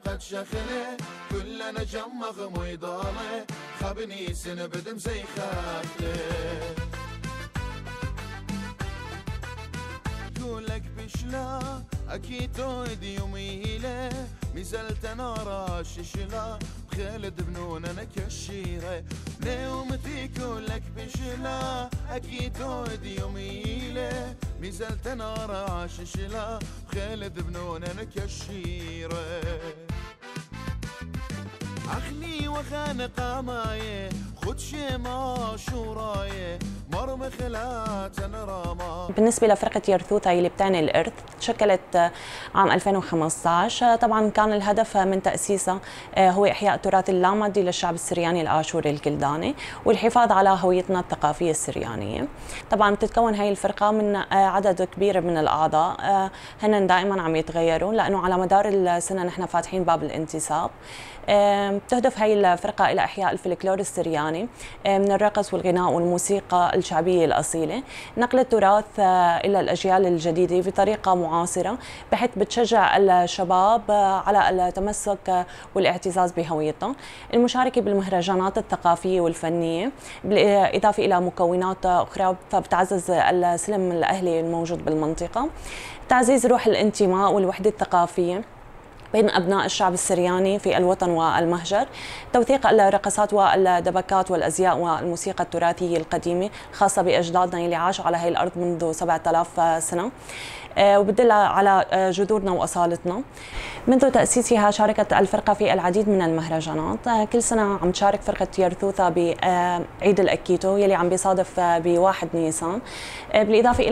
قد شخله كلنا جمغ ميضاله خبني سنبدم زي خاخله كلك بشلا أكيتو ديوميله ميزلت نارا ششلا بخالد بنون أنا كشيرة نومتي كلك بشلا أكيتو ديوميله ميزلت نارا ششلا بخالد بنون أنا كشيرة أخني وخانقة مايه خد شما شورايه. بالنسبة لفرقة يرثوثة اللي بتعني الإرث، تشكلت عام 2015. طبعا كان الهدف من تأسيسها هو إحياء التراث اللامادي للشعب السرياني الآشوري الكلداني والحفاظ على هويتنا الثقافية السريانية. طبعا بتتكون هاي الفرقة من عدد كبير من الأعضاء، هن دائما عم يتغيروا لأنه على مدار السنة نحن فاتحين باب الانتساب. بتهدف هاي الفرقة إلى إحياء الفلكلور السرياني من الرقص والغناء والموسيقى الشعبية الأصيلة، نقل التراث إلى الأجيال الجديدة بطريقة معاصرة بحيث بتشجع الشباب على التمسك والاعتزاز بهويتهم، المشاركة بالمهرجانات الثقافية والفنية بالإضافة إلى مكونات أخرى فبتعزز السلم الأهلي الموجود بالمنطقة، تعزيز روح الانتماء والوحدة الثقافية بين أبناء الشعب السرياني في الوطن والمهجر، توثيق الرقصات والدبكات والأزياء والموسيقى التراثية القديمة الخاصة بأجدادنا اللي عاشوا على هذه الأرض منذ 7000 سنة، وبتدل على جذورنا وأصالتنا. منذ تأسيسها شاركت الفرقة في العديد من المهرجانات، كل سنة عم تشارك فرقة يرثوثة بعيد الأكيتو يلي عم بيصادف ب1 نيسان، بالإضافة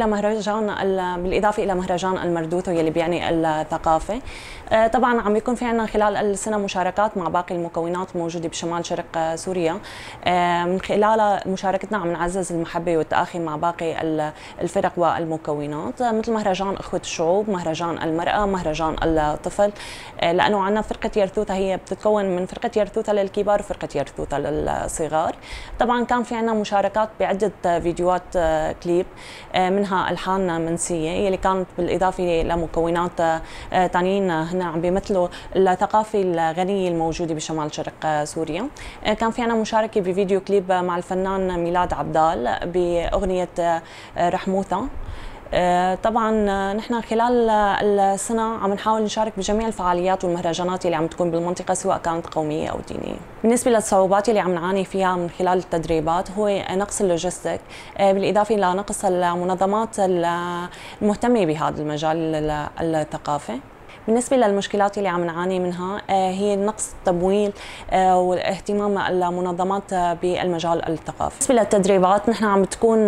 إلى مهرجان المردوثو يلي بيعني الثقافة. طبعا عم بيكون في عندنا خلال السنة مشاركات مع باقي المكونات الموجودة بشمال شرق سوريا، من خلال مشاركتنا عم نعزز المحبة والتآخي مع باقي الفرق والمكونات، مثل مهرجان أخوة الشعوب، مهرجان المرأة، مهرجان الطفل، لأنه عندنا فرقة يرثوثة هي بتتكون من فرقة يرثوثة للكبار وفرقة يرثوثة للصغار. طبعا كان في عندنا مشاركات بعدة فيديوهات كليب، منها ألحان منسية يلي كانت بالإضافة لمكونات تانيين هن عم بيمثلوا الثقافة الغنية الموجودة بشمال شرق سوريا. كان في عندنا مشاركة بفيديو كليب مع الفنان ميلاد عبدال بأغنية رحموثة. طبعا نحن خلال السنة عم نحاول نشارك بجميع الفعاليات والمهرجانات اللي عم تكون بالمنطقة سواء كانت قومية أو دينية. بالنسبة للصعوبات اللي عم نعاني فيها من خلال التدريبات هو نقص ال logistic، بالإضافة لنقص المنظمات المهتمة بهذا المجال الثقافي. بالنسبة للمشكلات اللي عم نعاني منها هي نقص التمويل والاهتمام المنظمات بالمجال الثقافي. بالنسبة للتدريبات نحن عم بتكون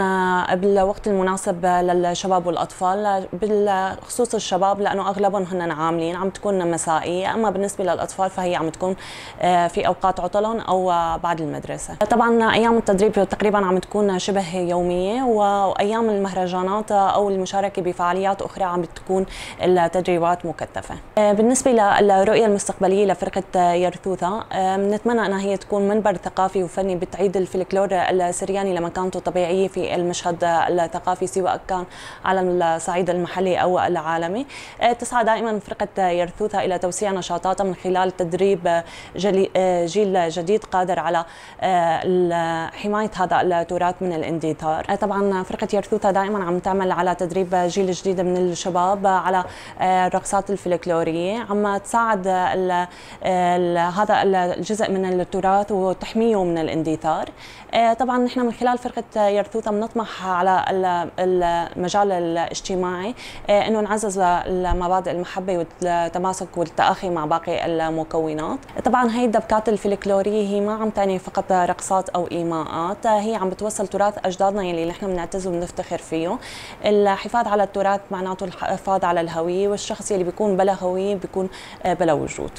بالوقت المناسب للشباب والأطفال، بالخصوص الشباب لأنه أغلبهم هن عاملين، عم تكون مسائية، أما بالنسبة للأطفال فهي عم تكون في أوقات عطلهم أو بعد المدرسة. طبعا أيام التدريب تقريبا عم تكون شبه يومية، وأيام المهرجانات أو المشاركة بفعاليات أخرى عم بتكون التدريبات مكثفة. بالنسبة للرؤية المستقبلية لفرقة يرثوثة، نتمنى أنها هي تكون منبر ثقافي وفني بتعيد الفلكلور السرياني لمكانته الطبيعية في المشهد الثقافي سواء كان على الصعيد المحلي أو العالمي. تسعى دائما فرقة يرثوثة إلى توسيع نشاطاتها من خلال تدريب جيل جديد قادر على حماية هذا التراث من الاندثار. طبعا فرقة يرثوثة دائما عم تعمل على تدريب جيل جديد من الشباب على الرقصات الفلكلورية، عم تساعد هذا الجزء من التراث وتحميه من الاندثار. طبعا نحن من خلال فرقة يرثوثة بنطمح على المجال الاجتماعي انه نعزز المبادئ المحبة والتماسك والتآخي مع باقي المكونات. طبعا هي الدبكات الفلكلورية هي ما عم تعني فقط رقصات او ايماءات، هي عم بتوصل تراث اجدادنا يلي نحن بنعتز وبنفتخر فيه. الحفاظ على التراث معناته الحفاظ على الهوية، والشخص يلي بيكون بلا هوية بيكون بلا وجود.